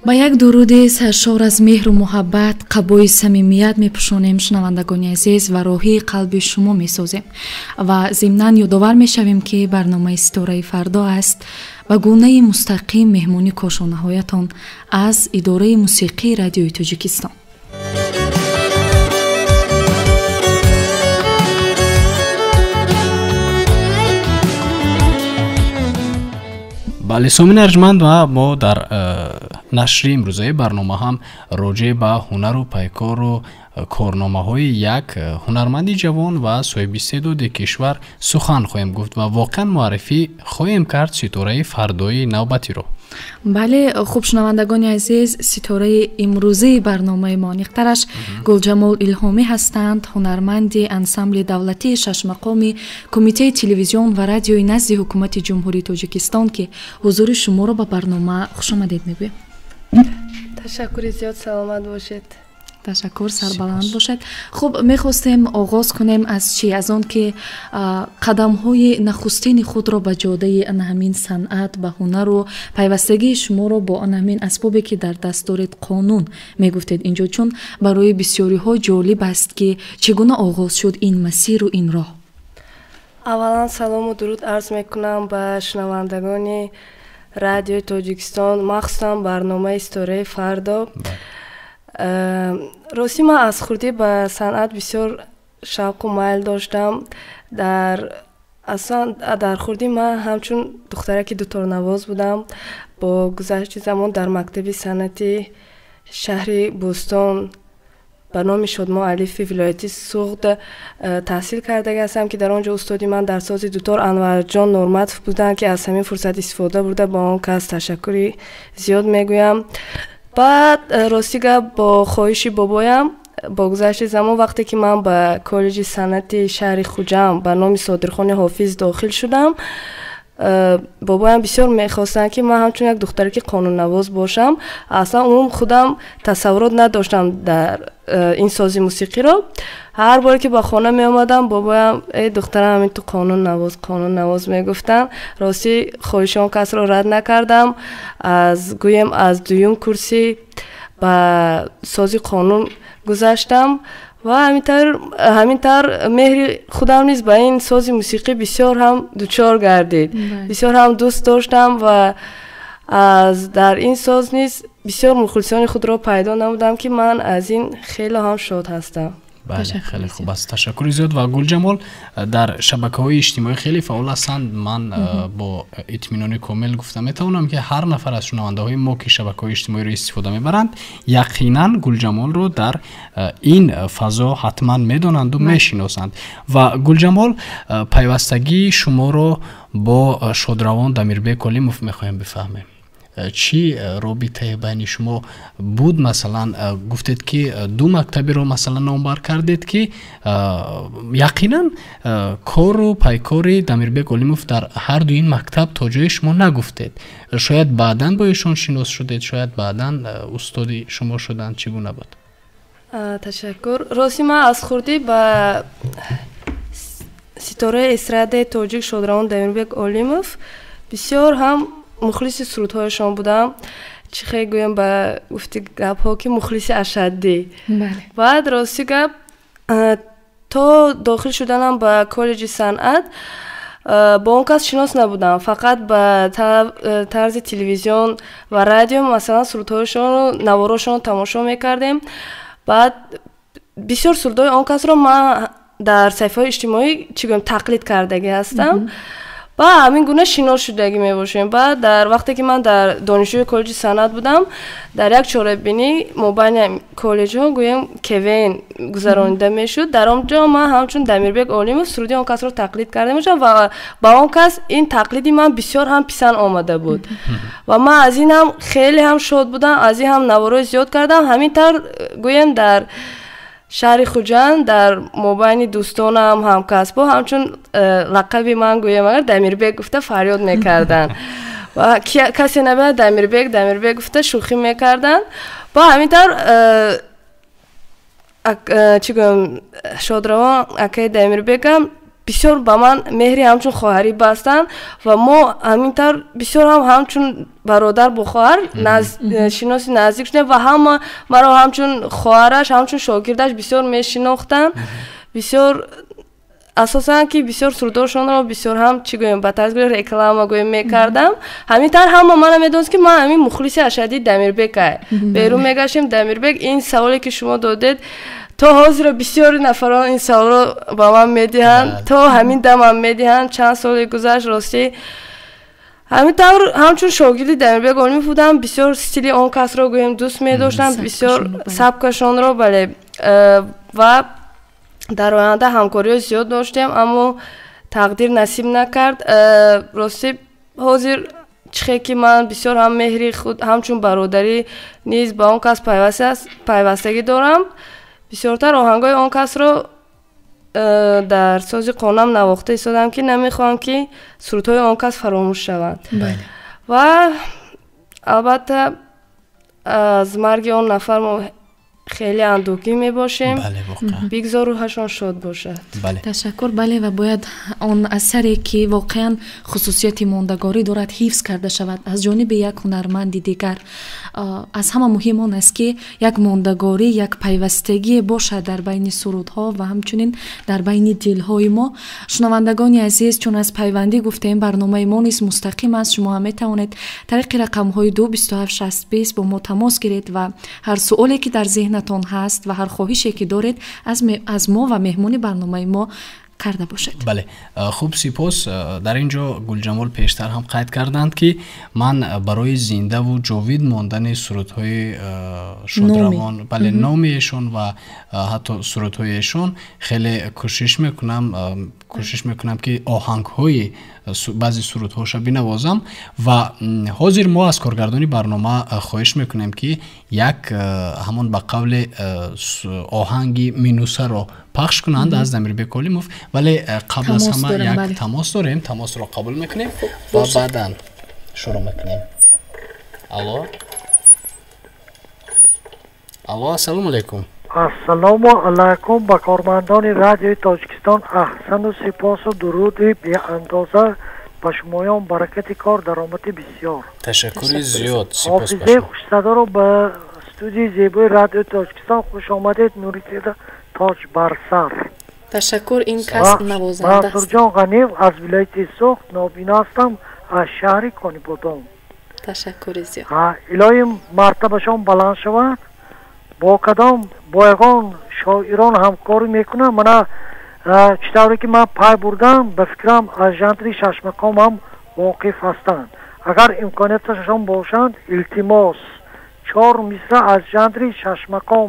Ба як дуруди саршор аз меҳру муҳаббат, қабои самимият мепӯшонем, шунавандагони азиз, ва роҳии қалби шумо месозем ва зимнан ёдовар мешавем, ки барномаи «Ситораи фардо» аст, ба гунаи мустақим меҳмони кошонаҳоятон аз идораи мусиқии Радиои Тоҷикистон. Бале, сомини арҷманд, ва мо дар нашри имрӯзаи барнома ҳам роҷеъ ба ҳунару пайкору корномаҳои як ҳунарманди ҷавон ва соҳиби истеъдоди кишвар сухан хоҳем гуфт ва воқеан муаррифӣ хоҳем кард ситораи фардои навбатиро. Бале, хуб, шунавандагони азиз, ситораи имрӯзии барномаи мо, аниқтараш, Гулҷамол Илҳомӣ ҳастанд, ҳунарманди ансамбли давлатии шашмақоми Кумитаи телевизион ва радиои назди Ҳукумати Ҷумҳурии Тоҷикистон, ки ҳузури шуморо ба барнома хушомадед мегӯем. Ташаккури зиёд, саломат бошед. Ташаккур, сарбаланд бошед. Хуб, мехостем оғоз кунем аз чӣ? Аз он ки қадамҳои нахустини худро ба ҷодаи ана ҳамин санъат, ба ҳунару пайвастагии шуморо бо ана ҳамин асбобе, ки дар даст доред, қонун, мегуфтед инҷо, чун барои бисёриҳо ҷолиб аст, ки чӣ гуна оғоз шуд ин масиру ин роҳ. Аввалан, салому дуруд арз мекунам ба шунавандагони Радиои Тоҷикистон, махсусан барномаи «Ситораи фардо». Ростӣ, ман аз хурдӣ ба санъат бисёр шавқу майл доштам. Дар аслан дар хурдӣ ман ҳамчун духтараки дуторнавоз будам. Бо гузашти замон дар мактаби санъати шаҳри Бӯстон ба номи Шодмо Алифи вилояти Суғд таҳсил кардаги ҳастам, ки дар он ҷо устоди ман дар сози дутор Анварҷон Нурматов буданд, ки аз ҳамин фурсат истифода бурда, ба он кас ташаккури зиёд мегӯям. Баъд, рости гап, бо хоҳиши бобоям, бо гузашти замон, вақте ки ман ба коллеҷи санъати шаҳри Хуҷанд ба номи Содирхони Ҳофиз дохил шудам, бобоям бисёр мехостанд, ки ман ҳамчун як духтараки қонуннавоз бошам. Аслан умум худам тасаввурот надоштам дар ин сози мусиқиро. Ҳар боре ки ба хона меомадам, бобоям: «Эй духтарам, ҳамин ту қонун навоз, қонун навоз», мегуфтанд. Ростӣ, хоҳиши он касро рад накардам. Аз, гӯем, аз дуюм курсӣ ба сози қонун гузаштам ва ҳамин тавр меҳри худам низ ба ин сози мусиқӣ бисёр ҳам дучор гардид, бисёр ҳам дӯст доштам ва аз дар ин соз низ бисёр мухлисони худро пайдо намудам, ки ман аз ин хеле ҳам шод ҳастам. Бале, хеле хуб аст, ташаккури зиёд. Ва Гулҷамол дар шабакаҳои иҷтимоӣ хеле фаъол ҳастанд. Ман бо итминони комил гуфта метавонам, ки ҳар нафар аз шунавандаҳои мо, ки шабакаҳои иҷтимоиро истифода мебаранд, яқинан Гулҷамолро дар ин фазо ҳатман медонанду мешиносанд. Ва Гулҷамол, пайвастагии шуморо бо шодравон Дамирбек Олимов мехоҳем бифаҳмем. Чӣ робитае байни шумо буд? Масалан, гуфтед, ки ду мактабиро, масалан, номбар кардед, ки яқинан кору пайкори Дамирбек Олимов дар ҳарду ин мактаб то ҷое шумо нагуфтед. Шояд баъдан бо эшон шинос шудед, шояд баъдан устоди шумо шуданд. Чӣ гуна буд? Ташаккур. Рости, ман аз хурдӣ ба ситораи эстрадаи тоҷик шодравон Дамирбек Олимов бисёр ҳам мухлиси сурудҳояшон будам. Чӣ хел гӯям, ба гуфти гапҳо, ки мухлиси ашаддӣ. Баъд, рости гап, то дохил шуданам ба коллеҷи санъат бо он кас шинос набудам. Фақат ба тарзи телевизион ва радио, масалан, сурудҳояшонро, наворошонро тамошо мекардем. Баъд бисёр сурудҳои он касро ман дар саҳифаҳои иҷтимоӣ, чӣ гӯям, тақлид кардагӣ ҳастам ва ҳамин гуна шинос шудагӣ мебошем. Баъд дар вақте ки ман дар донишҷӯи коллеҷи санъат будам, дар як чорабинӣ мобайни коллеҷҳо, гӯем, КВН гузаронида мешуд. Дар он ҷо ман ҳамчун Дамирбек Олимов суруди он касро тақлид карда мешудам ва ба он кас ин тақлиди ман бисёр ҳам писанд омада буд ва ман аз ин ҳам хеле ҳам шод будам, аз ин ҳам наворҳои зиёд кардам. Ҳамин тавр, гӯем, дар шаҳри Хуҷанд дар мобайни дӯстонам, ҳамкасбо ҳамчун лақаби ман, гӯем агар, Дамирбек гуфта фарёд мекарданд ва касе набояд Дамирбек, Дамирбек гуфта шӯхӣ мекарданд. Ба ҳамин тавр, чӣ гӯям, шодравон акаи Дамирбекам Бисёр ба ман меҳри ҳамчун хоҳарӣ бастанд ва мо ҳамин тавр бисёр ҳам ҳамчун бародар бо хоҳар шиноси наздик шудем ва ҳама маро ҳамчун хоҳараш, ҳамчун шогирдаш бисёр мешинохтанд. Бисёр асосан ки бисёр сурудҳошонро бисёр ҳам чӣ гӯем, ба тарзи реклама гӯем мекардам. Ҳамин тавр ҳама мана медонист, ки ман ҳамин мухлиси ашаддии Дамирбекай. Берун мегаштем, Дамирбек, ин саволе ки шумо додед, то ҳозиро бисёри нафарон ин саволро ба ман медиҳанд, то ҳамин дамам медиҳанд. Чанд соле гузашт, ростӣ ҳамин тавр ҳамчун шогирди Дамирбек Олимов будам, бисёр стили он касро гӯем дӯст медоштам, бисёр сабкашонро, бале. Ва дар оянда ҳамкориҳо зиёд доштем, аммо тақдир насиб накард. Ростӣ ҳозир чихе ки ман бисёр ҳам меҳри худ ҳамчун бародарӣ низ ба он кас пайвастагӣ дорам. Бисёртар оҳангҳои он касро дар сози қонам навохта истодам, ки намехоҳам, ки сурудҳои он кас фаромӯш шаванд. Ва албатта аз марги он нафар мо хеле андӯҳгин мебошем. Бигзор рӯҳашон шод бошад. Ташаккур. Бале, ва бояд он асаре ки воқеан хусусияти мондагорӣ дорад ҳифз карда шавад аз ҷониби як ҳунарманди дигар. Аз ҳама муҳим он аст, ки як мондагорӣ, як пайвастагие бошад дар байни сурудҳо ва ҳамчунин дар байни дилҳои мо. Шунавандагони азиз, чун аз пайвандӣ гуфтем, барномаи мо низ мустақим аст. Шумо ҳам метавонед тариқи рақамҳои 2 27 60 20 бо мо тамос гиред ва ҳар суоле ки дар зеҳнатон ҳаст ва ҳар хоҳише ки доред аз мо ва меҳмони барномаи мо карда бошед. Бале, хуб, сипос. Дар ин ҷо Гулҷамол пештар ҳам қайд карданд, ки ман барои зиндаву ҷовид мондани сурудҳои шодравон, бале, номи эшон ва ҳатто сурудҳои эшон хеле кӯшиш мекунам, кӯшиш мекунам, ки оҳангҳои баъзе сурудҳоша бинавозам. Ва ҳозир мо аз коргардони барнома хоҳиш мекунем, ки як ҳамон ба қавли оҳанги минусаро пахш кунанд аз Дамирбек Олимов. Вале қабл аз ҳама як тамос дорем, тамосро қабул мекунем ва баъдан шурӯъ мекунем. Алло, алло, ассалому алайкум. Ассалому алайкум ба кормандони радиои Тоҷикистон. Аҳсану сипосу дуруди беандоза ба шумоён, баракати кор, даромади бисёр. Ташаккури зиёд, сипос. Ҳофизаи хушсадоро ба студияи зебои радиои Тоҷикистон хуш омадед. Нури тоҷ бар сар. Ташаккур, ин кас навозанда аст. Мансурҷон Ғаниев аз вилояти Суғд, нобино ҳастам, аз шаҳри Конибодом. Ташаккури зиёд. Илоҳим мартабашон баланд шавад. Бо кадом бо ягон шоирон ҳамкорӣ мекунам. Мана чӣ тавре ки ман пай бурдам, ба фикрам аз жанри шашмақом ҳам воқиф ҳастанд. Агар имконияташон бошанд, илтимос, чор мисра аз жанри шашмақом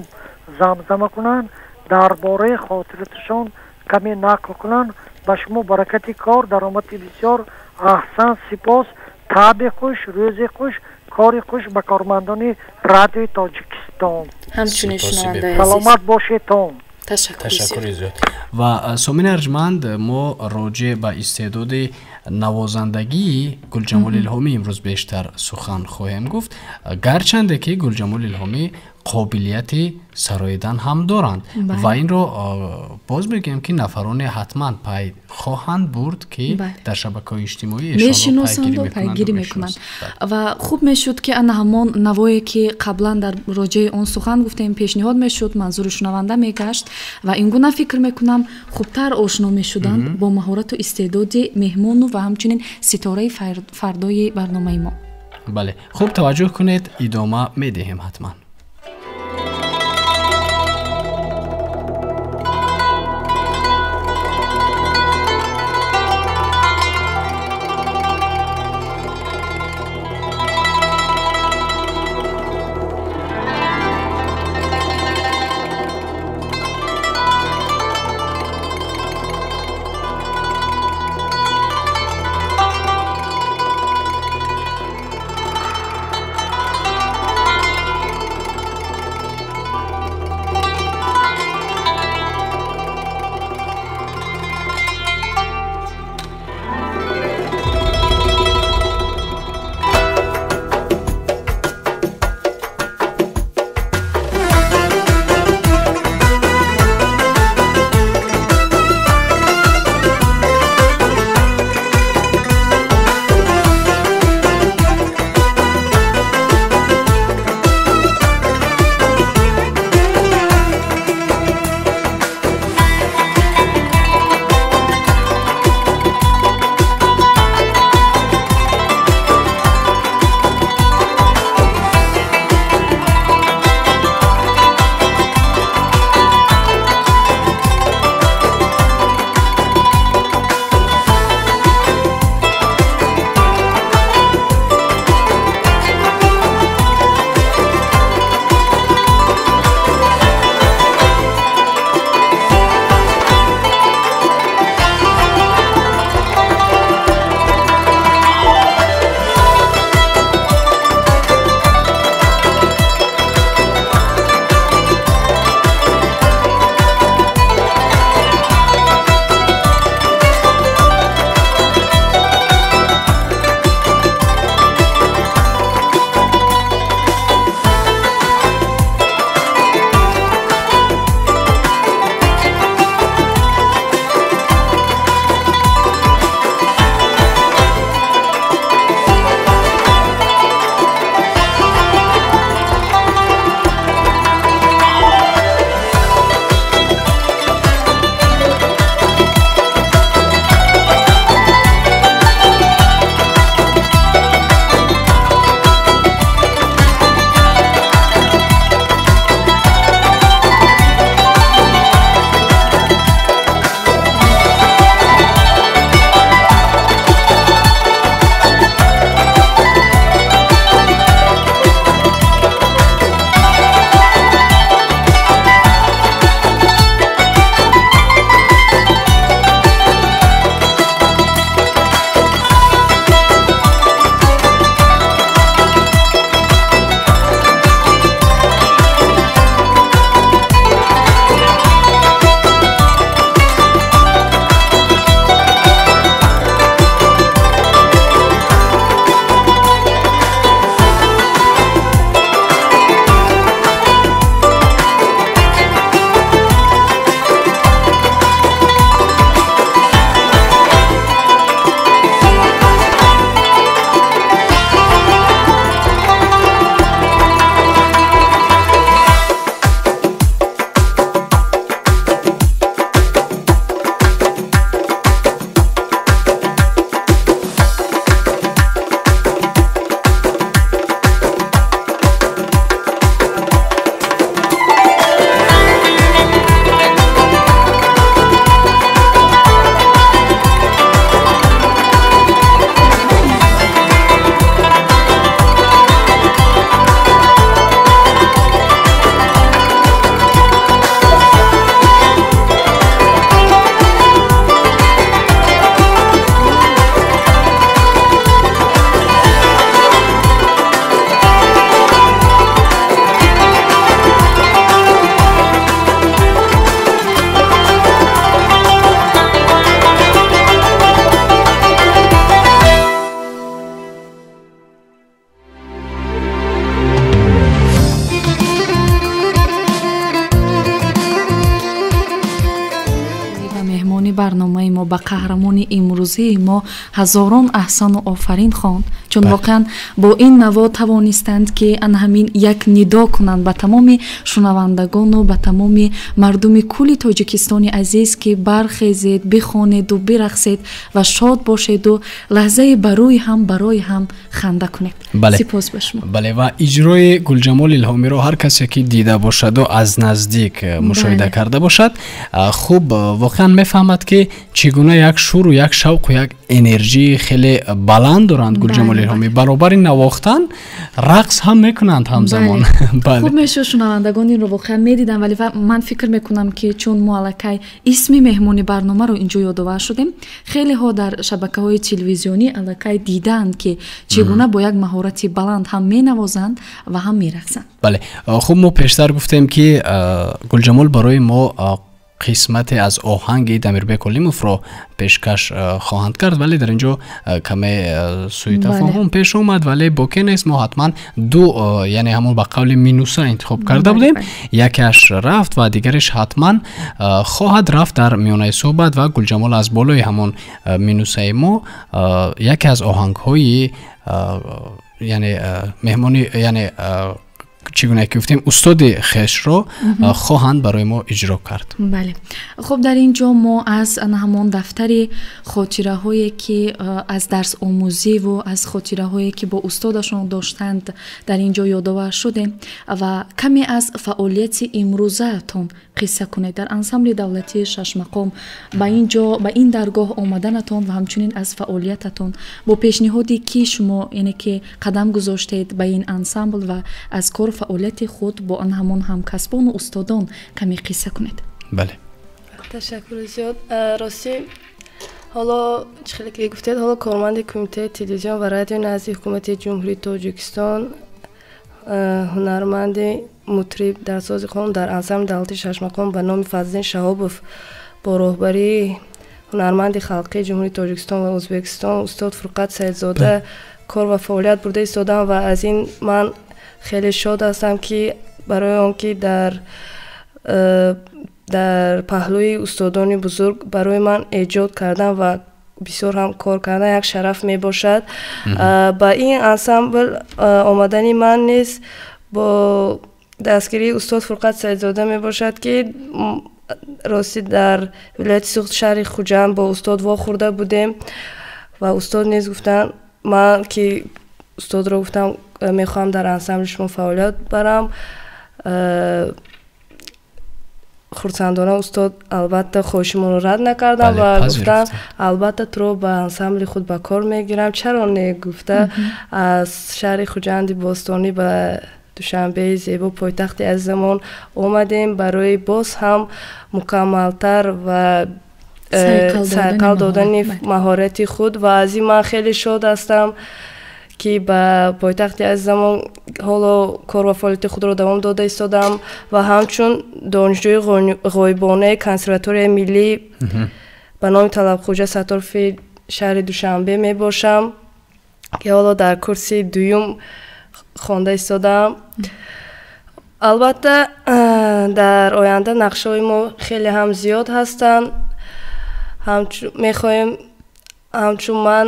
замзама кунанд, дар бораи хотираташон каме нақл кунанд. Ба шумо баракати кор, даромади бисёр. Аҳсан, сипос. Таъби хуш, рӯзи хуш, кори хуш ба кормандони радиои Тоҷикистон. Ҳамчунин шунавандаи азиз, саломат бошедтон. Ташаккури зиёд. Ва сомини арҷманд, мо роҷеъ ба истеъдоди навозандагии Гулҷамол Илҳомӣ имрӯз бештар сухан хоҳем гуфт, гарчанде ки Гулҷамол Илҳомӣ қобилияти сароидан ҳам доранд ва инро боз мегӯем, ки нафароне ҳатман пай хоҳанд бурд, ки дар шабакаҳои иҷтимоӣ мешиносанду пайгирӣ мекунанд. Ва хуб мешуд, ки ана ҳамон навое ки қаблан дар роҷеи он сухан гуфтем пешниҳод мешуд, манзури шунаванда мегашт ва ин гуна фикр мекунам хубтар ошно мешуданд бо маҳорату истеъдоди меҳмону ва ҳамчунин ситораи фардои барномаи мо. Бале, хуб, таваҷҷӯҳ кунед, идома медиҳем ҳатман. Ба қаҳрамони имрӯзии мо ҳазорон аҳсану офарин хонд, чун воқеан бо ин наво тавонистанд, ки ана ҳамин як нидо кунанд ба тамоми шунавандагону ба тамоми мардуми кулли Тоҷикистони азиз, ки бархезед, бихонеду бирақсед ва шод бошеду лаҳзаи ба рӯи ҳам барои ҳам ханда кунед. Сипос ба шумо. Бале, ва иҷрои Гулҷамол Илҳомиро ҳар касе ки дида бошаду аз наздик мушоҳида карда бошад, хуб воқеан мефаҳмад, ки чӣ гуна як шӯру як шавқу як энержии хеле баланд доранд Гулҷамол Илҳомӣ. Баробари навохтан рақс ҳам мекунанд ҳамзамон. Хуб мешуд, шунавандагон инро воқеан медиданд, вале ман фикр мекунам, ки чун мо аллакай исми меҳмони барномаро инҷо ёдовар шудем, хелеҳо дар шабакаҳои телевизионӣ аллакай дидаанд, ки чӣ гуна бо як маҳорати баланд ҳам менавозанд ва ҳам мерақсанд. Бале, хуб, мо пештар гуфтем, ки Гулҷамол барои мо қисмате аз оҳанги Дамирбек Олимовро пешкаш хоҳанд кард, вале дар ин ҷо каме сӯи тафоҳум пеш омад, вале боке нест. Мо ҳатман ду, яъне ҳамон ба қавли минуса интихоб карда будем, якеаш рафт ва дигареш ҳатман хоҳад рафт дар миёнаи суҳбат. Ва Гулҷамол аз болои ҳамон минусаи мо яке аз оҳангҳои, яъне меҳмони, яъне чӣ гуна ки гуфтем, устоди хешро хоҳанд барои мо иҷро кард. Бале, хуб, дар ин ҷо мо аз ҳамон дафтари хотираҳое, ки аз дарсомӯзиву аз хотираҳое, ки бо устодашон доштанд, дар ин ҷо ёдовар шудем. Ва каме аз фаъолияти имрӯзаатон қисса кунед дар ансамбли давлатии Шашмақом, ба ин ҷо, ба ин даргоҳ омаданатон ва ҳамчунин аз фаъолиятатон, бо пешниҳоди ки шумо, яъне ки қадам гузоштед ба ин ансамбл, ва аз кору фаъолияти худ бо он ҳамон ҳамкасбону устодон каме қисса кунед. Бале. Ташаккури зиёд. Ростӣ, ҳоло чӣ хеле ки гуфтед, ҳоло корманди Кумитаи телевизион ва радио назди Ҳукумати Ҷумҳурии Тоҷикистон, ҳунарманди мутриб дар сози қонун дар ансамбли давлатии Шашмақом ба номи Фазлиддин Шаҳобов бо роҳбарии ҳунарманди халқии Ҷумҳурии Тоҷикистон ва Ӯзбекистон устод Фурқат Саидзода кор ва фаъолият бурда истодам. Ва аз ин ман хеле шод ҳастам, ки барои он ки дар паҳлӯи устодони бузург барои ман эҷод кардан ва бисёр ҳам кор кардан як шараф мебошад. Ба ин ансамбл омадани ман низ бо дастгирии устод Фурқат Саидзода мебошад, ки ростӣ дар вилояти Суғд, шаҳри Хуҷанд бо устод вохӯрда будем ва устод низ гуфтанд, ман ки устодро гуфтам, мехоҳам дар ансамбли шумо фаъолият барам. Хурсандона устод албатта хоҳиши моро рад накардам ва гуфтанд, албатта туро ба ансамбли худ ба кор мегирам, чаро не, гуфта аз шаҳри Хуҷанди бостонӣ ба Душанбеи зебо, пойтахти азизамон омадем барои боз ҳам мукаммалтар ва сайқал додани маҳорати худ. Ва аз ин ман хеле шод ҳастам, ки ба пойтахти азизамон ҳоло кор ва фаъолияти худро давом дода истодам ва ҳамчун донишҷӯи ғоибонаи Консерваторияи миллӣ ба номи Талабхоҷа Сатторови шаҳри Душанбе мебошам, ки ҳоло дар курси дуюм хонда истодаам. Албатта, дар оянда нақшаҳои мо хеле ҳам зиёд ҳастанд. Мехоҳем ҳамчун, ман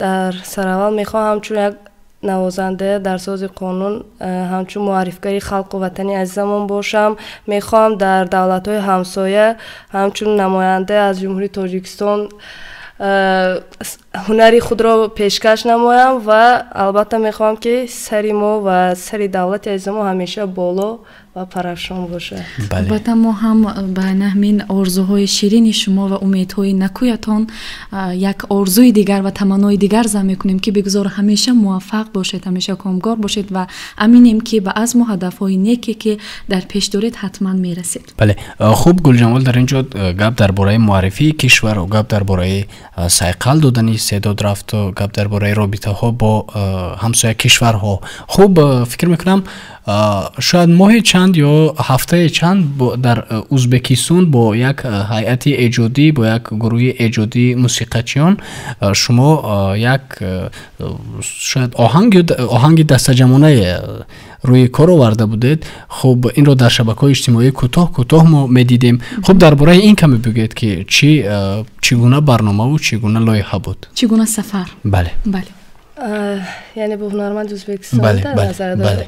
дар сараввал мехоҳам ҳамчун як навозанда дар сози қонун, ҳамчун муаррифгари халқу ватани азизамон бошам. Мехоҳам дар давлатҳои ҳамсоя ҳамчун намоянда аз Ҷумҳурии Тоҷикистон ҳунари худро пешкаш намоям ва албатта мехоҳам, ки сари мо ва сари давлати азизамон ҳамеша боло ва парафшон бошад. Албатта, мо ҳам ба ҳамин орзуҳои ширини шумо ва умедҳои накӯятон як орзуи дигар ва таманнои дигар зам мекунем, ки бигзор ҳамеша муваффақ бошед, ҳамеша комгор бошед ва аминем, ки ба азму ҳадафҳои неке, ки дар пеш доред, ҳатман мерасед. Бале, хуб, Гулҷамол, дар ин ҷо гап дар бораи муаррифии кишвару гап дар бораи сайқал додани истеъдод рафту гап дар бораи робитаҳо бо ҳамсоя кишварҳо. Хуб, фикр мекунам, шояд моҳи чанд ё ҳафтаи чанд дар Узбекистон бо як ҳайати эҷодӣ, бо як гурӯҳи эҷодии мусиқачиён шумо як шояд оҳанг, оҳанги дастаҷамонае рӯи кор оварда будед. Хуб, инро дар шабакаҳои иҷтимоӣ кӯтоҳ кӯтоҳ мо медидем. Хуб, дар бораи ин каме бигӯед, ки чӣ гуна барномаву чӣ гуна лоиҳа буд? Чӣ гуна сафар? Бале. Бале. Яъне бо ҳунарманди Ӯзбекистон дар назар доред?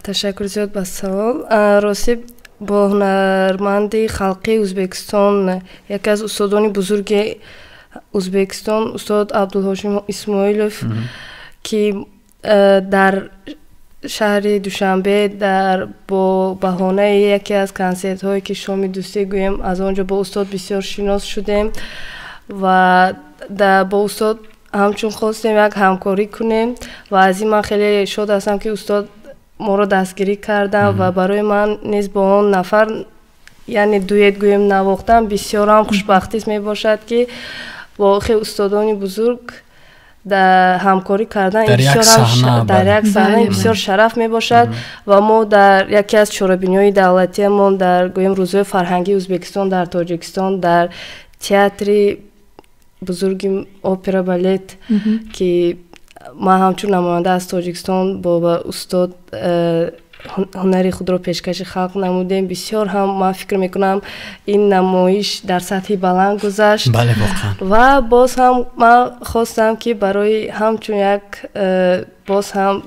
Ташаккур зиёд ба савол. Ростӣ, бо ҳунарманди халқии Ӯзбекистон, яке аз устодони бузурги Ӯзбекистон, устод Абдулҳошим Исмоилов, ки дар шаҳри Душанбе дар бо баҳонаи яке аз консертҳое, ки шоми дӯстӣ гӯем, аз он ҷо бо устод бисёр шинос шудем ва бо устод ҳамчун хостем як ҳамкорӣ кунем. Ва аз ин ман хеле шод ҳастам, ки устод моро дастгирӣ карданд ва барои ман низ бо он нафар, яъне дуэт гӯем, навохтан бисёрам хушбахтист мебошад, ки бо хел устодони бузург дар ҳамкорӣ кардан дар як саҳна бисёр шараф мебошад. Ва мо дар яке аз чорабиниҳои давлатиамон, дар гӯем рӯзҳои фарҳангии Ӯзбекистон дар Тоҷикистон, дар театри бузурги опера балет, ки ман ҳамчун намоянда аз Тоҷикистон бо устод ҳунари худро пешкаши халқ намудем. Бисёр ҳам ман фикр мекунам, ин намоиш дар сатҳи баланд гузашт. Ва боз ҳам ман хостам, ки барои ҳамчун як боз ҳам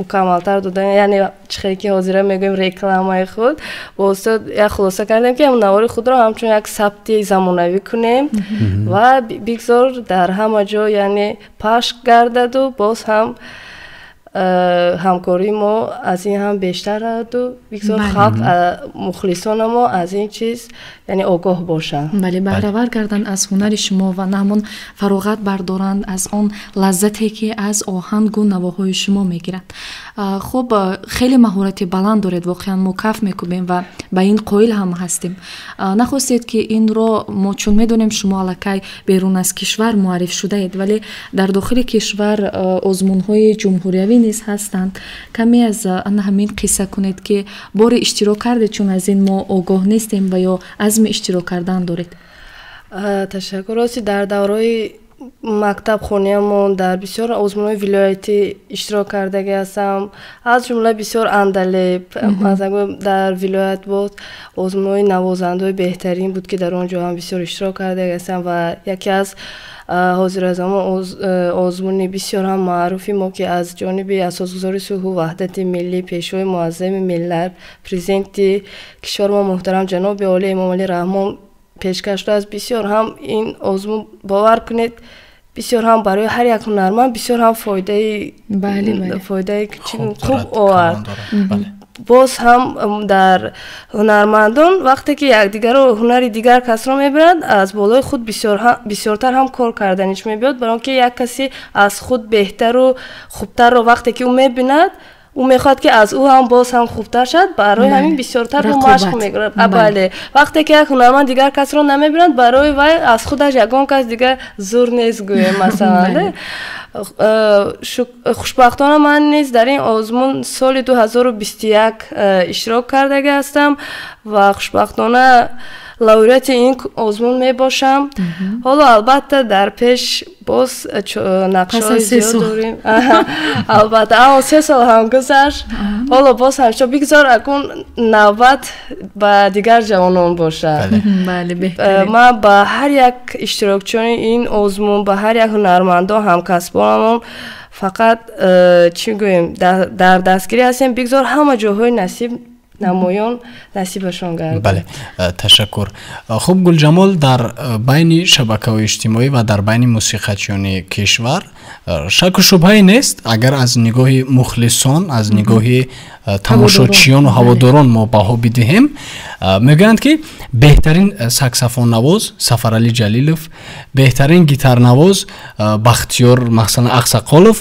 мукаммалтар додан, яъне чӣ хеле ки ҳозира мегӯем, рекламаи худ, бо устод як хулоса кардем, ки навори худро ҳамчун як сабти замонавӣ кунем ва бигзор дар ҳама ҷо, яъне пахш гардаду боз ҳам ҳамкории мо аз ин ҳам бештар раваду бигзор халқ, мухлисона мо аз ин чиз, яъне, огоҳ бошанд. Бале, баҳравар гарданд аз ҳунари шумо ва на ҳамон фароғат бардоранд аз он лаззате, ки аз оҳангу навоҳои шумо мегиранд. Хуб, хеле маҳорати баланд доред, воқеан мо каф мекӯбем ва ба ин қоил ҳам ҳастем. Нахостед, ки инро мо чун медонем, шумо аллакай берун аз кишвар муарриф шудаед, вале дар дохили кишвар озмунҳои ҷумҳуриявӣ низ ҳастанд. Каме аз ана ҳамин қисса кунед, ки боре иштирок кардед, чун аз ин мо огоҳ нестем, ва ё азми иштирок кардан доред? Ташаккур. Рости, дар давраи мактабхониамон дар бисёр озмунҳои вилоятӣ иштирок кардагӣ ҳастам, аз ҷумла бисёр андалеб, масалан, дар вилоят буд озмунҳои навозандаҳои беҳтарин буд, ки дар он ҷо ҳам бисёр иштирок кардагӣ ҳастам. Ва яке аз ҳозиразамон озмуни бисёр ҳам маъруфи мо, ки аз ҷониби асосгузори сулҳу ваҳдати миллӣ, пешвои муаззами миллат, президенти кишвари мо муҳтарам ҷаноби олӣ Эмомалӣ Раҳмон пешкаш шудааст, бисёр ҳам ин озмун, бовар кунед, бисёр ҳам барои ҳар як ҳунарманд бисёр ҳам фоидаи хуб овард. Боз ҳам дар ҳунармандон, вақте ки якдигарро, ҳунари дигар касро мебинанд, аз болои худ бисёртар ҳам кор карданиш мебиёд, баро он ки як касе аз худ беҳтару хубтарро вақте ки ӯ мебинад, ӯ мехоҳад, ки аз ӯ ҳам боз ҳам хубтар шавад. Барои ҳамин бисёртар машқ мекунад. Бале, вақте ки як ҳунарманд дигар касро намебинад, барои вай аз худаш ягон кас дигар зур нест, гӯем, масалан. Хушбахтона, ман низ дар ин озмун соли 2021 иштирок кардагӣ ҳастам ва хушбахтона лауреати ин озмун мебошам. Ҳоло, албатта, дар пеш боз нақшаҳои зиёд дорем, албатта, аммо 3 сол ҳам гузашт. Ҳоло боз ҳамчо бигзор акун навбат ба дигар ҷавонон бошад. Ман ба ҳар як иштирокчиёни ин озмун, ба ҳар як ҳунармандон, ҳамкасбонамон фақат чӣ гӯем, дар дастгирӣ ҳастем. Бигзор ҳама ҷоҳои насиб намоён насибашон гардад. Бале, ташаккур. Хуб, Гулҷамол, дар байни шабакаҳои иҷтимоӣ ва дар байни мусиқачиёни кишвар шаку шубҳае нест, агар аз нигоҳи мухлисон, аз нигоҳи тамошочиёну ҳаводорон мо баҳо бидиҳем, мегӯянд, ки беҳтарин саксофоннавоз Сафаралӣ Ҷалилов, беҳтарин гитарнавоз Бахтиёр, масалан, Ақсақолов,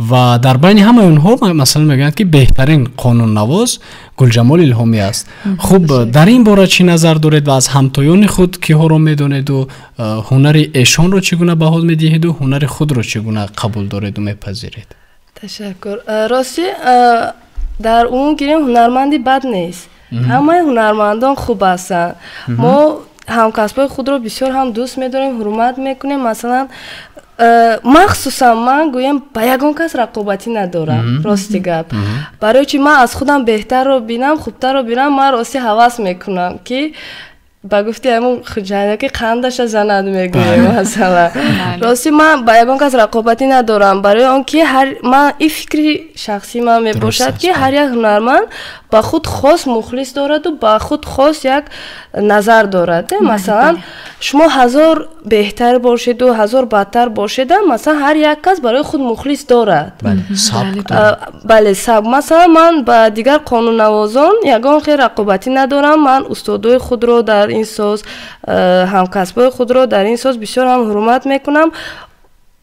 ва дар байни ҳамаи онҳо, масалан, мегӯянд, ки беҳтарин қонуннавоз Гулҷамол Илҳомӣ аст. Хуб, дар ин бора чӣ назар доред ва аз ҳамтоёни худ киҳоро медонеду ҳунари эшонро чӣ гуна баҳо медиҳеду ҳунари худро чӣ гуна қабул дореду мепазиред? Ташаккур. Ростӣ, дар умум гирем, ҳунарманди бад нест, ҳамаи ҳунармандон хуб ҳастанд. Мо ҳамкасбои худро бисёр ҳам дӯст медорем, ҳурмат мекунем. Масалан, Махсусан ман гӯям ба ягон кас рақобатӣ надорам, рости гап. Барои чи ман аз худам беҳтарро бинам, хубтарро бинам, ман рости ҳавас мекунам ки ба гуфти ҳамун хуҷанда ки қандаша занад мегӯем, масалан. Рости ман ба ягон кас рақобатӣ надорам, барои он ки ман ин фикри шахсии ман мебошад ки ҳар як ҳунарманд ба худ хос мухлис дораду ба худ хос як назар дорад. Масалан, шумо ҳазор беҳтар бошеду ҳазор бадтар бошеда, масалан, ҳар як кас барои худ мухлис дорад. Бале, сабк. Масалан, ман ба дигар қонуннавозон ягон хел рақобатӣ надорам. Ман устодои худро дар ин соз, ҳамкасбои худро дар ин соз бисёр ҳам ҳурмат мекунам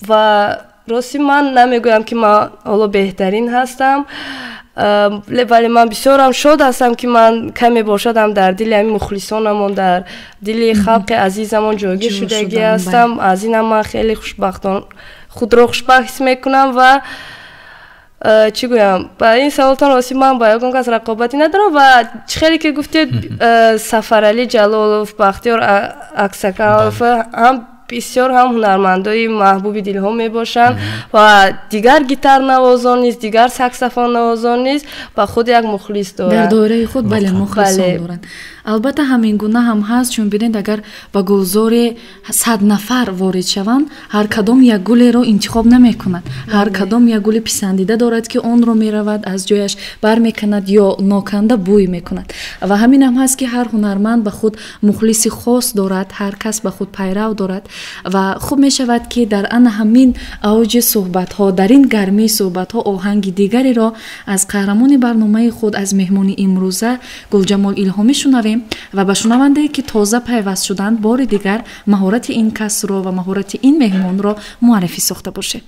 ва рости ман намегӯям ки ман ҳоло беҳтарин ҳастам, вале ман бисёрам шод ҳастам ки ман каме бошадам дар дили ҳамин мухлисонамон, дар дили халқи азизамон ҷойгир шудагӣ ҳастам. Аз инам ман хеле хушбахтон худро хушбахт ҳис мекунам ва чӣ гӯям, ба ин саволтон рости ман ба ягон кас рақобатӣ надорам. Ва чӣ хеле ки гуфтед, Сафаралӣ Ҷалолов, Бахтиёр Аксакалов ҳам бисёр ҳам ҳунармандои маҳбуби дилҳо мебошанд ва дигар гитарнавозон низ, дигар саксофоннавозон низ ба худ як мухлис доранд. Дар доираи худ бале мухлисон доранд. Албатта ҳамин гуна ҳам ҳаст, чун бинед агар ба гулзори 100 нафар ворид шаванд, ҳар кадом як гулеро интихоб намекунад. Ҳар кадом як гули писандида дорад ки онро меравад аз ҷояш бармеканад ё ноканда бӯй мекунад. Ва ҳамин ҳам ҳаст ки ҳар ҳунарманд ба худ мухлиси хос дорад, ҳар кас ба худ пайрав дорад ва хуб мешавад ки дар ана ҳамин авҷи суҳбатҳо, дар ин гармии суҳбатҳо оҳанги дигареро аз қаҳрамони барномаи худ, аз меҳмони имрӯза Гулҷамол Илҳомӣ шунавем ва ба шунавандае ки тоза пайваст шуданд бори дигар маҳорати ин касро ва маҳорати ин меҳмонро муаррифӣ сохта бошем.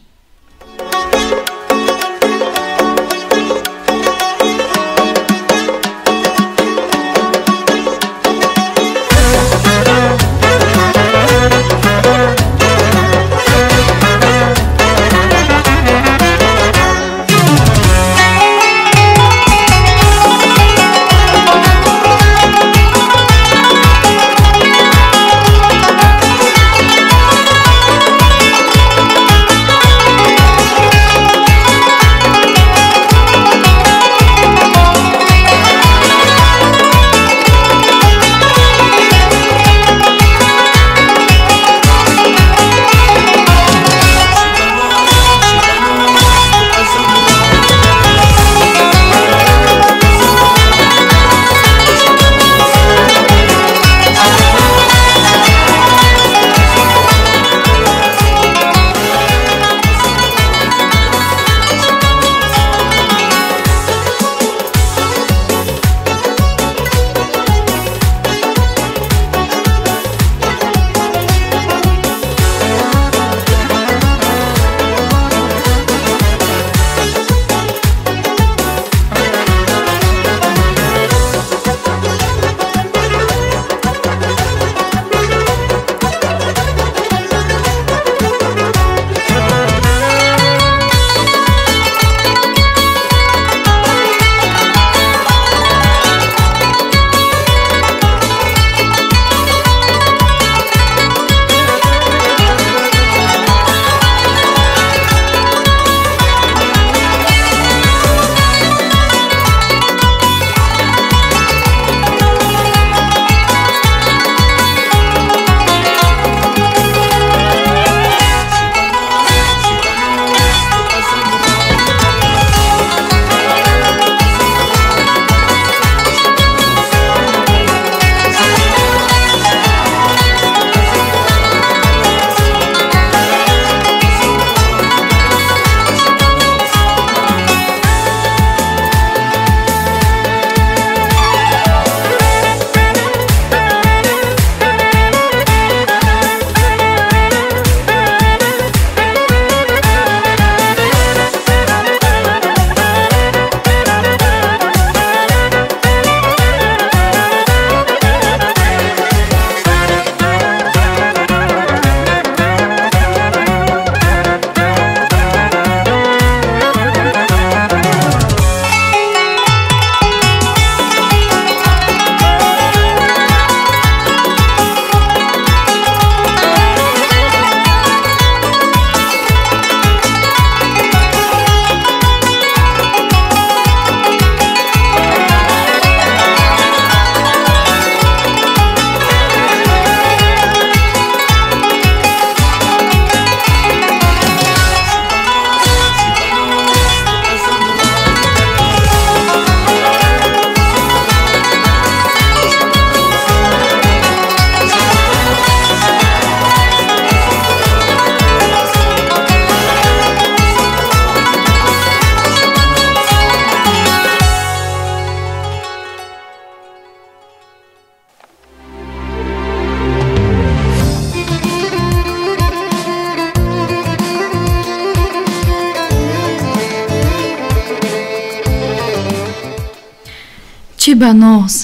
Чӣ ба ноз,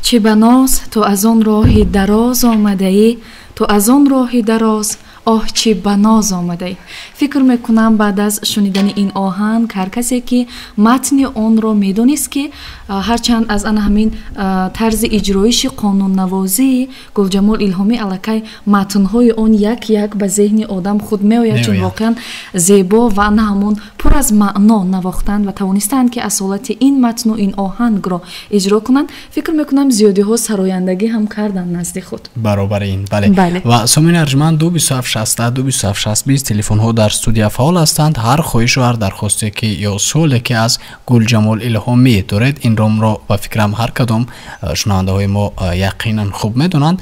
чӣ ба ноз, ту аз он роҳи дароз омадаӣ, ту аз он роҳи дароз, оҳ, чӣ ба ноз омадаӣ. Фикр мекунам, баъд аз шунидани ин оҳанг ҳар касе ки матни онро медонист, ки ҳарчанд аз ана ҳамин тарзи иҷроиши қонуннавозии Гулҷамол Илҳомӣ аллакай матнҳои он як як ба зеҳни одам худ меояд, чун воқеан зебо ва ана ҳамон пур аз маъно навохтанд ва тавонистанд, ки асолати ин матну ин оҳангро иҷро кунанд. Фикр мекунам, зиёдиҳо сарояндагӣ ҳам карданд назди худ. Баробари ин, бале. Ва сомини арҷманд, 2 27 60, 2 27 60 20 телефонҳо дар студия фаъол ҳастанд. Ҳар хоҳишу ҳар дархосте ки ё суоле ки аз Гулҷамол Илҳомӣ доред, ин ромро ба фикрам ҳар кадом шунавандаҳои мо яқинан хуб медонанд,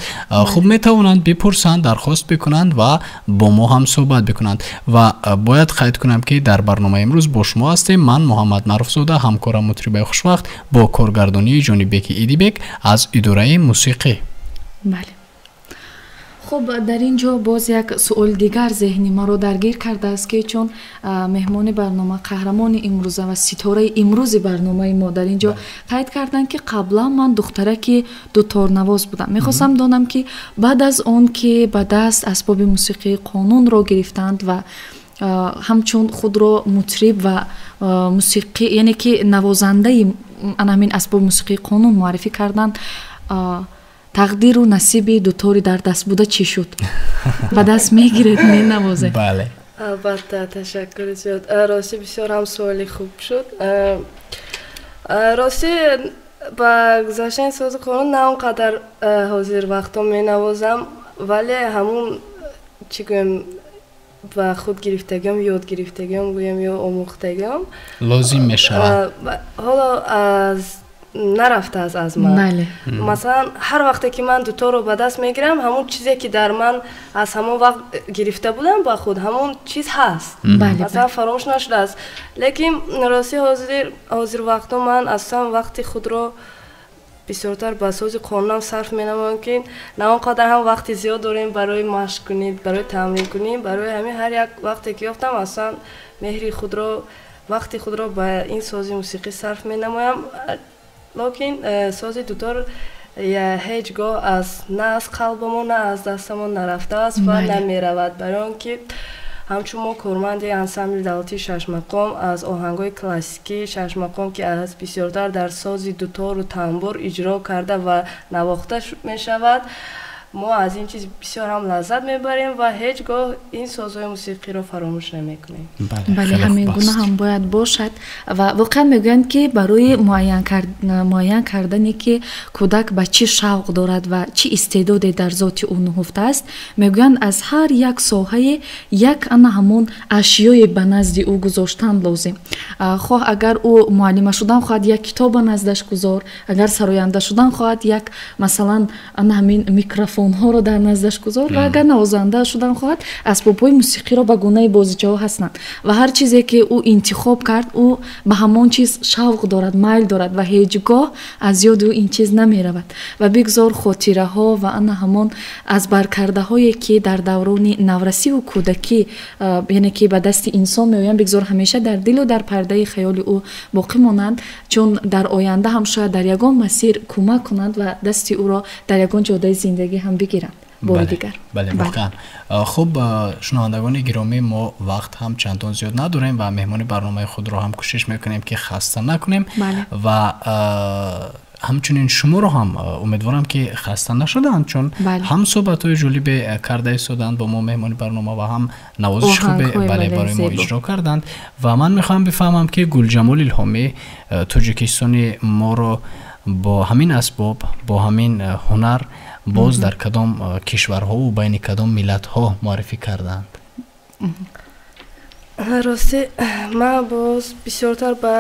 хуб метавонанд бипурсанд, дархост бикунанд ва бо мо ҳам суҳбат бикунанд. Ва бояд қайд кунам, ки дар барномаи имрӯз бо шумо ҳастем ман, Муҳаммад Маъруфзода, ҳамкорам мутрибаи Хушвақт, бо коргардонии Ҷонибеки Идибек аз идораи мусиқӣ. Бале, хуб, дар ин ҷо боз як суоли дигар зеҳни маро даргир кардааст, ки чун меҳмони барнома, қаҳрамони имрӯза ва ситораи имрӯзи барномаи мо дар ин ҷо қайд карданд, ки қаблан ман духтараки дуторнавоз будам. Мехостам донам, ки баъд аз он ки ба даст асбоби мусиқии қонунро гирифтанд ва ҳамчун худро мутриб ва мусиқӣ, яъне ки навозандаи ана ҳамин асбоби мусиқии қонун муаррифӣ карданд, тақдиру насиби дутори дар даст буда чӣ шуд? Ба даст мегиред, менавозед? Бале. Албатта, ташаккури зиёд. Ростӣ, бисёр ҳам суоли хуб шуд. Ростӣ, ба гузаштани сози қонун на он қадар ҳозир вақтҳо менавозам, вале ҳамун, чӣ гӯем, ба худ гирифтагиам, ёд гирифтагиам гӯем ё омӯхтагиам лозим мешавад. Ҳоло аз нарафтааст аз ман. Масалан, ҳар вақте ки ман дуторро ба даст мегирам, ҳамон чизе ки дар ман аз ҳамон вақт гирифта будам ба худ, ҳамон чиз ҳаст, масалан, фаромӯш нашудааст. Лекин ростӣ, ҳозир вақтҳо ман асосан вақти худро бисёртар ба сози қонунам сарф менамоям, ки на он қадар ҳам вақти зиёд дорем барои машқ кунӣ, барои тамрин кунӣ. Барои ҳамин ҳар як вақте ки ёфтам, асосан меҳри худро, вақти худро ба ин сози мусиқӣ сарф менамоям. Лекин сози дутор ҳеҷ гоҳ аз на аз қалбамон, на аз дастамон нарафтааст ва намеравад, барои он ки ҳамчун мо корманди ансамбли давлатии шашмақом, аз оҳангҳои классикии шашмақом, ки аз бисёртар дар сози дутору тамбур иҷро карда ва навохта мешавад, мо аз ин чиз бисёр ҳам лаззат мебарем ва ҳеҷ гоҳ ин созҳои мусиқиро фаромӯш намекунем. Бале, ҳамин гуна ҳам бояд бошад. Ва воқеан мегӯянд, ки барои муайян кардане, ки кӯдак ба чӣ шавқ дорад ва чӣ истеъдоде дар зоти ӯ нуҳуфта аст, мегӯянд, аз ҳар як соҳае як ана ҳамон ашёе ба назди ӯ гузоштан лозим. Хоҳ агар ӯ муаллима шудан хоҳад, як китоб ба наздаш гузор, агар сароянда шудан хоҳад, як, масалан, ана ҳамин микрофонҳоро дар наздаш гузор ва агар навозанда шудан хоҳад, асбобҳои мусиқиро ба гунаи бозичаҳо ҳастанд. Ва ҳар чизе ки ӯ интихоб кард, ӯ ба ҳамон чиз шавқ дорад, майл дорад ва ҳеҷ гоҳ аз ёди ӯ ин чиз намеравад. Ва бигзор хотираҳо ва ана ҳамон аз баркардаҳое, ки дар даврони наврасиву кӯдакӣ, яъне ки ба дасти инсон меоянд, бигзор ҳамеша дар дилу дар пардаи хаёли ӯ боқӣ монанд, чун дар оянда ҳам шояд дар ягон масир кӯмак кунанд ва дасти ӯро дар ягон ҷодаи зиндагӣ ҳам бигиранд бори дигар. Бале, воқеан. Хуб, шунавандагони гиромӣ, мо вақт ҳам чандон зиёд надорем ва меҳмони барномаи худро ҳам кӯшиш мекунем, ки хаста накунем ва ҳамчунин шуморо ҳам умедворам, ки хаста нашуданд, чун ҳам суҳбатҳои ҷолибе карда истоданд бо мо меҳмони барнома ва ҳам навозиши хубе, бале, барои мо иҷро карданд. Ва ман мехоҳам бифаҳмам, ки Гулҷамол Илҳомӣ Тоҷикистони моро бо ҳамин асбоб, бо ҳамин ҳунар боз дар кадом кишварҳову байни кадом миллатҳо муаррифӣ карданд? Ростӣ, ман боз бисёртар ба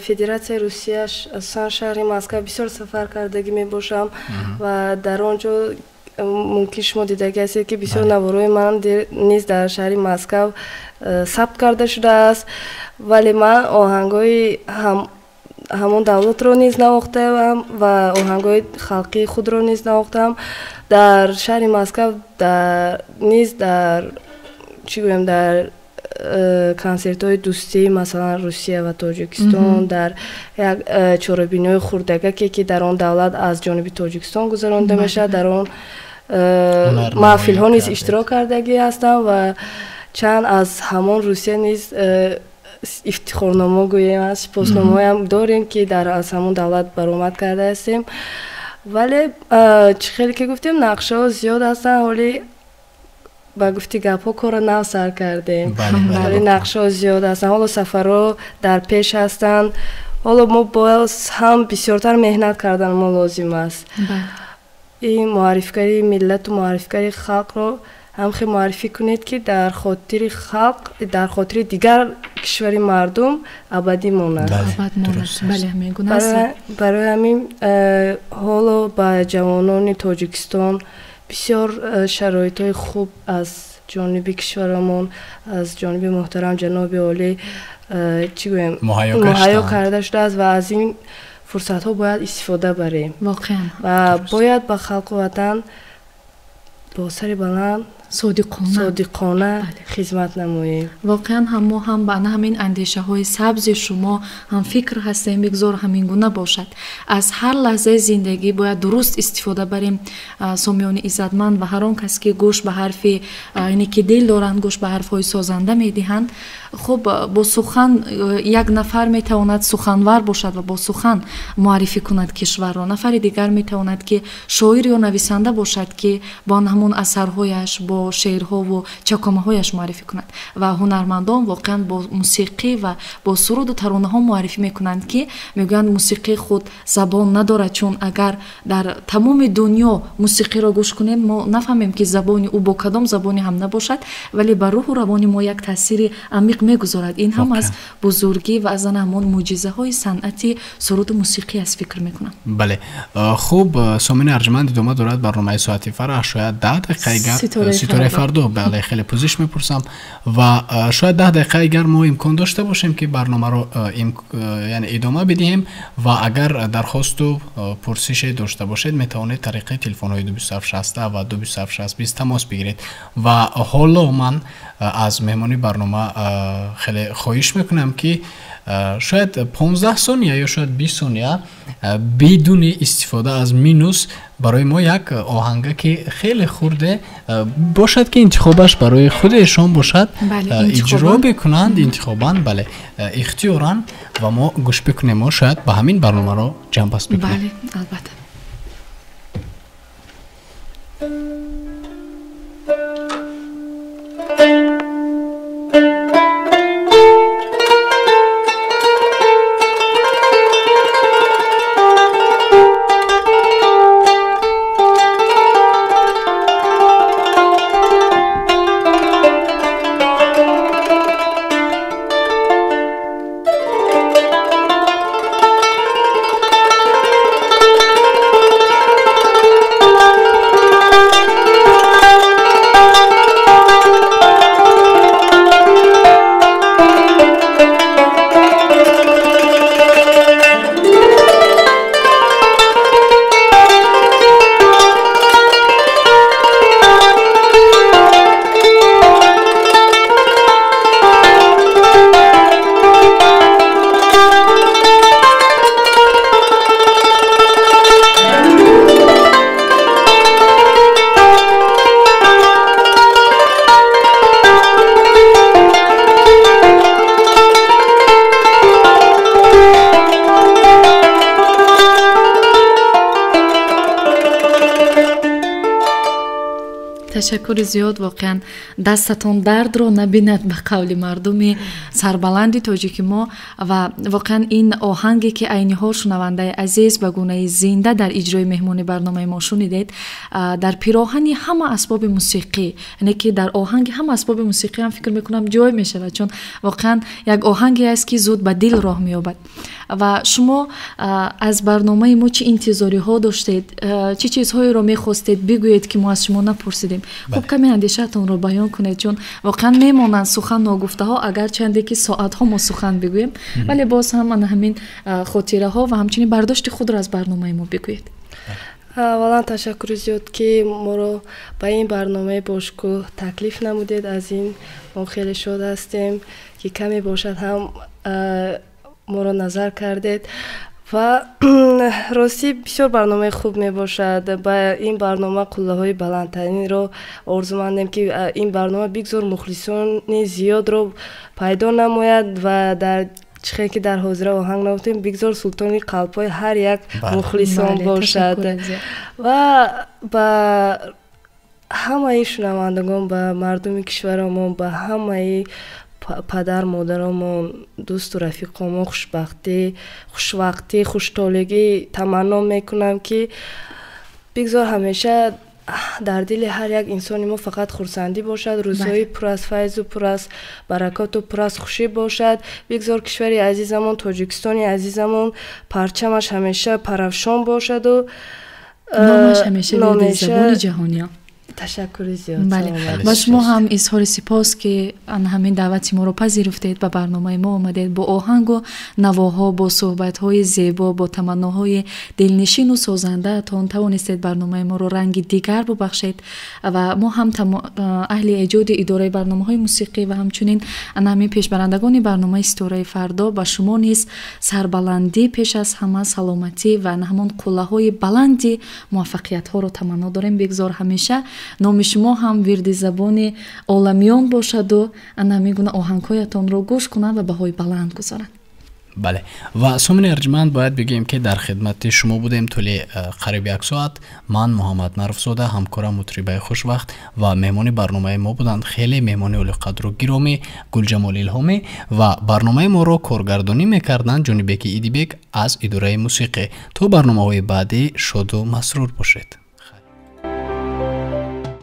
Федератсияи Русия, асосан шаҳри Москва бисёр сафар кардагӣ мебошам ва дар он ҷо мумкин шумо дидагӣ ҳастед, ки бисёр наворҳои ман низ дар шаҳри Москав сабт карда шудааст. Вале ман оҳангҳои ҳамон давлатро низ навохтаам ва оҳангҳои халқии худро низ навохтаам. Дар шаҳри Москав низ дар, чӣ гӯям, дар Консертҳои дӯстӣ, масалан, Русия ва Тоҷикистон, дар як чорабиниҳои хурдагаке, ки дар он давлат аз ҷониби Тоҷикистон гузаронида мешавад, дар он маҳфилҳо низ иштирок кардагӣ ҳастам ва чанд аз ҳамон Русия низ ифтихорномо гӯем, сипосномоям дорем, ки дар аз ҳамон давлат баромад карда ҳастем. Вале чӣ хеле ки гуфтем, нақшаҳо зиёд ҳастанд. Ҳоли ба гуфти гапҳо корро нав сар кардем, вале нақшаҳо зиёд ҳастанд. Ҳоло сафарҳо дар пеш ҳастанд. Ҳоло мо бояд ҳам бисёртар меҳнат кардан мо лозим аст. Ин муаррифгари миллату муаррифгари халқро ҳам хел муаррифӣ кунед, ки дар хотири халқ, дар хотири дигар кишвари мардум абадӣ монад. Барои ҳамин ҳоло ба ҷавонони Тоҷикистон бисёр шароитҳои хуб аз ҷониби кишварамон, аз ҷониби муҳтарам ҷаноби олӣ, чӣ гӯем, муҳайё карда шудааст ва аз ин фурсатҳо бояд истифода барем. Воқеан. Ва бояд ба халқу ватан бо сари баланд содиқона хизмат намоем. Воқеан ҳам мо ҳам ба ҳамин андешаҳои сабзи шумо ҳам фикр ҳастем, бигзор ҳамин гуна бошад. Аз ҳар лаҳзаи зиндагӣ бояд дуруст истифода барем. Сомиёни иззатманд ва ҳар он кас, ки гӯш ба ҳарфи ине ки дил доранд, гӯш ба ҳарфҳои созанда медиҳанд. Хуб, бо сухан як нафар метавонад суханвар бошад ва бо сухан муаррифӣ кунад кишварро. Нафари дигар метавонад, ки шоир ё нависанда бошад, ки бо ҳамон асарҳояш, бо шеърҳову чакомаҳояш муаррифӣ кунад. Ва ҳунармандон воқеан бо мусиқӣ ва бо суруду таронаҳо муаррифӣ мекунанд, ки мегӯянд мусиқӣ худ забон надорад, чун агар дар тамоми дунё мусиқиро гӯш кунем, мо нафаҳмем, ки забони ӯ бо кадом забоне ҳам набошад, вале ба рӯҳу равони мо як таъсири амиқ мегузорад. Ин ҳам аз бузургӣ ва аз ҳамон мӯъҷизаҳои санъати суруду мусиқӣ аст, фикр мекунам. Бале, хуб, сомини арҷманд, идома дорад барномаи соати фараҳ. Шояд 10 дақиқаи гар ситораи фардо, бале, хеле пӯзиш мепурсам ва шояд 10 дақиқаи гар мо имкон дошта бошем, ки барномаро яъне идома бидиҳем ва агар дархосту пурсише дошта бошед, метавонед тариқи телефонҳои 2760 ва 2760 тамос бигиред. Ва ҳоло ман аз меҳмони барнома хеле хоҳиш мекунам, ки шояд 15 сония ё шояд 20 сония бидуни истифода аз минус барои мо як оҳанга, ки хеле хурде бошад, ки интихобаш барои худи эшон бошад, иҷро бикунанд, интихобан, бале, ихтиёран, ва мо гӯш бикунем. Мо шояд ба ҳамин барномаро ҷамъбаст бикунем. Бале, албатта. Ташаккури зиёд, воқеан дастатон дардро набинад, ба қавли мардуми сарбаланди тоҷики мо. Ва воқеан ин оҳанге, ки айни ҳол шунавандаи азиз ба гунаи зинда дар иҷрои меҳмони барномаи мо шунидед, дар пироҳани ҳама асбоби мусиқӣ, яъне ки дар оҳанги ҳама асбоби мусиқӣ ҳам фикр мекунам ҷой мешавад, чун воқеан як оҳанге аст, ки зуд ба дил роҳ меёбад. Ва шумо аз барномаи мо чӣ интизориҳо доштед, чӣ чизҳоеро мехостед бигӯед, ки мо аз шумо напурсидем? Хуб, каме андешаатонро баён кунед, чун воқеан мемонанд сухан ногуфтаҳо, агарчанде ки соатҳо мо сухан бигӯем, вале боз ҳам ана ҳамин хотираҳо ва ҳамчунин бардошти худро аз барномаи мо бигӯед. Аввалан ташаккури зиёд, ки моро ба ин барномаи бошукӯҳ таклиф намудед. Аз ин мо хеле шод ҳастем, ки каме бошад ҳам моро назар кардед. Ва ростӣ, бисёр барномаи хуб мебошад. Ба ин барнома қуллаҳои баландтаринро орзумандем, ки ин барнома бигзор мухлисони зиёдро пайдо намояд ва дар чихел ки дар ҳозира оҳанг навохтем, бигзор султони қалбҳои ҳар як мухлисон бошад. Ва ба ҳамаи шунавандагон, ба мардуми кишварамон, ба ҳамаи падар модарамон, дӯсту рафиқомон хушбахтӣ, хушвақтӣ, хуштолегӣ таманно мекунам, ки бигзор ҳамеша дар дили ҳар як инсони мо фақат хурсандӣ бошад, рӯзҳои пур аз файзу пур аз баракоту пур аз хушӣ бошад. Бигзор кишвари азизамон, Тоҷикистони азизамон, парчамаш ҳамеша парафшон бошаду номаш ҳамеша забони ҷаҳониён. Ташаккури зиёд. Бале, ба шумо ҳам изҳори сипос, ки ҳамин даъвати моро пазируфтед, ба барномаи мо омадед, бо оҳангу навоҳо, бо суҳбатҳои зебо, бо таманноҳои дилнишину созандаатон тавонистед барномаи моро ранги дигар бубахшед. Ва мо ҳам, аҳли эҷоди идораи барномаҳои мусиқӣ ва ҳамчунин ҳамин пешбарандагони барномаи «Ситораи фардо», ба шумо низ сарбаландӣ, пеш аз ҳама саломатӣ ва ҳамон қуллаҳои баланди муваффақиятҳоро таманно дорем. Бигзор ҳамеша номи шумо ҳам вирди забони оламиён бошаду ана ҳамин гуна оҳангҳоятонро гӯш кунанд ва баҳои баланд гузоранд. Бале, ва сомини арҷманд, бояд бигӯем, ки дар хидмати шумо будем тӯли қариб як соат. Ман, Муҳаммад Маъруфзода, ҳамкорам мутрибаи Хушвақт ва меҳмони барномаи мо буданд хеле меҳмони олиқадру гиромӣ Гулҷамол Илҳомӣ ва барномаи моро коргардонӣ мекарданд Ҷонибеки Идибек аз идораи мусиқӣ. То барномаҳои баъдӣ шоду масрур бошед.